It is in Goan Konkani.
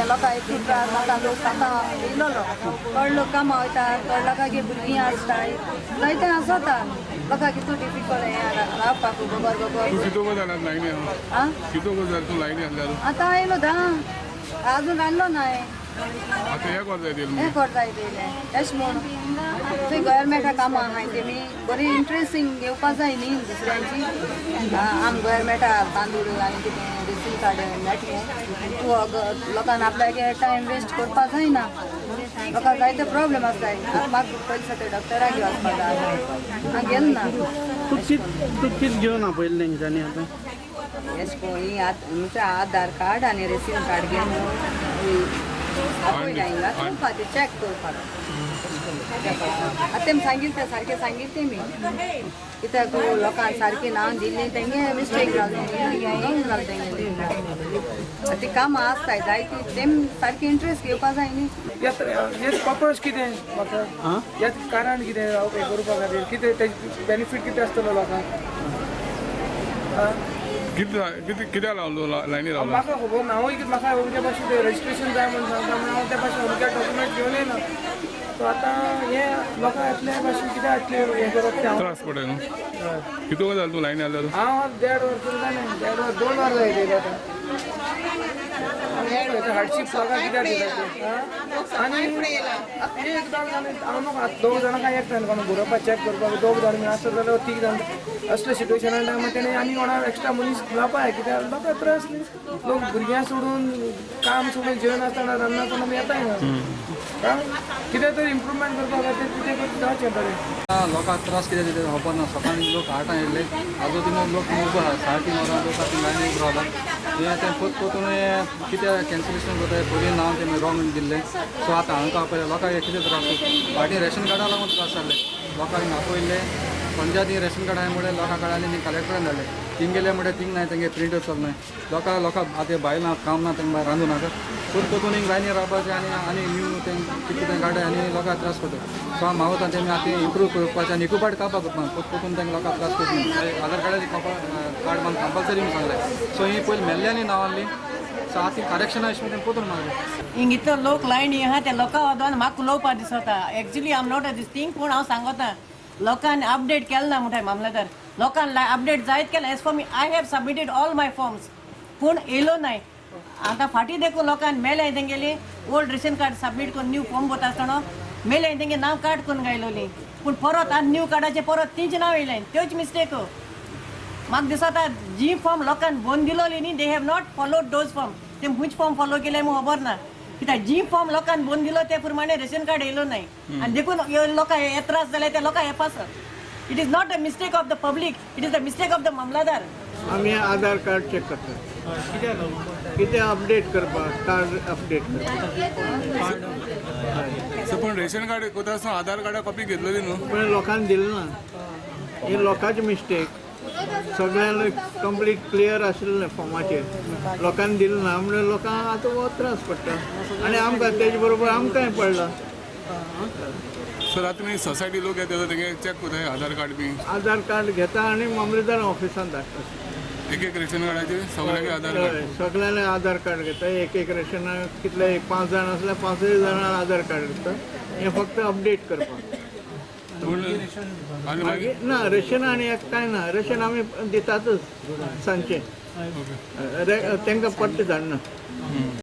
तें लोकांक इतू त्रास जाता. लोक आतां येयलोलो थोडे लोक कामां वयता, थोडे लोकांगे भुरगीं आसताय, जायतें आसता लोकांक कितू डिफिकल्ट हें रावपाक गोबर गोबर. आं आतां येयलो धा अजून रांदलो ना हें करता येयलें एश म्हूण थंय गव्हर्मेंटा कामां आहाय तेमी बरी इंट्रस्टींग घेवपा जाय न्ही दुसऱ्यांची. आम गव्हर्मेंटा तांदूळ आनी कितें रेशन कार्ड मेळटलें तूं लोकांक आपल्याक टायम वेस्ट करपा जायना. लोकांक जायते प्रॉब्लेम आसताय. म्हाका पयलीं ते डॉक्टराक वचपा जाय, हांव गेल ना. तूं कितें घेवन आपयलें तेंच्यांनी आतां? एश कोन ही म्हणजे आधार कार्ड आनी रेशन कार्ड घेवन आपयलें हिंगा चोवपा ते चॅक करपाक. आतां तेमी सांगिल्लें तें सारकें सांगिल्लें तेमी कित्याक लोकांक सारकें नांव दिल्लें तेंगे मिस्टेक जालें, रॉंग जालें तेंगे. ती कामां आसताय जायती तेम सारकें इंट्रस्ट घेवपा जाय न्ही. हेच पर्पज कितें म्हाका हेच कारण कितें हें करपा खातीर कितें तेजे बेनिफीट कितें आसतलो लोकांक? कित्याक रावलो लायनी रावलो म्हाका खबर ना. हांवूय म्हाका अमके भाशेन रजिस्ट्रेशन जाय म्हूण सांगता म्हूण हांव त्या भाशेन अमक्या डॉक्युमेंट घेवन येयना. सो आतां हें लोकांक येतले भाशेन कित्याक येतलें हें करप तें त्रास पडटा न्हू. कितू जालें तूं लायनी आसल्यार? हांव 1.5 वर तरी जालें, 1.5 वर 2 वर जायत येयलें आतां. हार्डशीप लोकांक कित्याक दिता आनी एक दोग जाण हांव न्हू दोग जाणां काय एक जाण कोण बरोवपाक चॅक करपाक दोग जाण बीन आसत जाल्यार तीग जाण असले सिट्युएशना टायमार तेणें आनी कोणाक एक्स्ट्रा मनीस लावपा जाय कित्याक लोकांक त्रास न्ही. लोक भुरग्यां सोडून काम सोडून जेवनासतना रांदनासतना येताय ना. कितें तरी इम्प्रुवमेंट करपाक जाय, कितें जावचें बरें. लोकांक त्रास कितें दिता खबर ना. सकाळीं लोक 8 येयल्ले, आजून थिंगा लोक उबो आसा 3.5 वरां लोक आतां लायनी उबो रावला. हें तें पोत पोतून कितें कॅन्सलेशन करताय, पयलीं नांव तें रॉंग दिल्लें. सो आतां हांकां आपयलें लोकांक कितें त्रास फाटीं रेशन कार्डा लागून त्रास जाल्ले लोकांक आपयल्ले पंचायती रेशन कार्ड आहाय म्हणल्यार लोकांक कळ्ळें ती कलेक्टरान धाडलें थिंग गेले म्हणल्यार थिंग नाय तेंगे प्रिंटर चलनाय. लोकां लोकां आतां बायलां काम ना तेंकां रांदूं नाका पोत पोतून हिंग लायनी रावपाचें आनी आनी न्यू तें कितें तें काडटाय आनी लोकांक त्रास करता. सो हांव मागता तेमी आतां इम्प्रूव करपाचें आनी एकूपाट काडपाक पोत पोतून तेंकां लोकांक त्रास करता. आधार कार्डाची कार्ड म्हाका कंपल्सरी म्हणून सांगलें. सो ही पयलीं मेल्ल्यांनी नांव आहली. सो आतां करेक्शना अशें तें पोतून मागलें. हिंग इतलो लोक लायनी आहा ते लोकां वदोन म्हाका उलोवपा दिसता. Actually I am not a this thing, पूण हांव सांगता लोकांनी अपडेट केलें ना म्हणटाय मामलेदार. लोकांनी अपडेट जायत केलें. As for me I have submitted all my forms, पूण येयलो नाय. आतां फाटीं देखून लोकांनी मेलें तेंगेली ओल्ड रेशन कार्ड सबमीट करून न्यू फॉर्म भरता आसतना मेलें तेंगे नांव कार्ड करून गायलोली, पूण परत आनी न्यू कार्डाचें परत तेंचें नांव येयलें. त्योच मिस्टेक म्हाका दिसता. जी फॉर्म लोकांनी बंद दिलोली न्ही, they have not followed those form. ते खंयचे फॉर्म फॉलो केले म्हूण खबर ना कित्याक जी फॉर्म लोकांनी बंद दिलो ते प्रमाणे रेशन कार्ड येयलो नाय आनी देखून लोकांक हे त्रास जाले ते लोकांक हे पासत. It is not a mistake of the public, it is the mistake of the mamlatdar. आमी आधार कार्ड चॅक करतात कितें अपडेट करपाक, कार्ड अपडेट करपाक. पूण रेशन कार्ड कोता आसतना आधार कार्डा कॉपी घेतलेली न्हू, पूण लोकांनी दिलें ना. हे लोकांचे मिस्टेक. सगळ्यांक कंप्लीट क्लियर आशिल्लें फॉर्माचेर, लोकांनी दिलें ना म्हणून लोकांक आतां हो त्रास पडटा आनी आमकां तेजे बरोबर आमकांय पडला. सर आतां तुमी सोसायटी लोक येता तेंगे चॅक करताय आधार कार्ड बी? आधार कार्ड घेता आनी मामलेदार ऑफिसान धाडटा. एक एक रेशन कार्डाचेर सगळ्यांक आधार कार्ड? सगळ्यांनी आधार कार्ड घेता. एक एक रेशना कितले एक 5 जाण आसल्यार 5 जाणां आधार कार्ड घेता. हें फक्त अपडेट करपाक. मागीर ना रेशन आनी कांय ना. रेशन आमी दितातच सांजचें, तांकां परतें धाडना.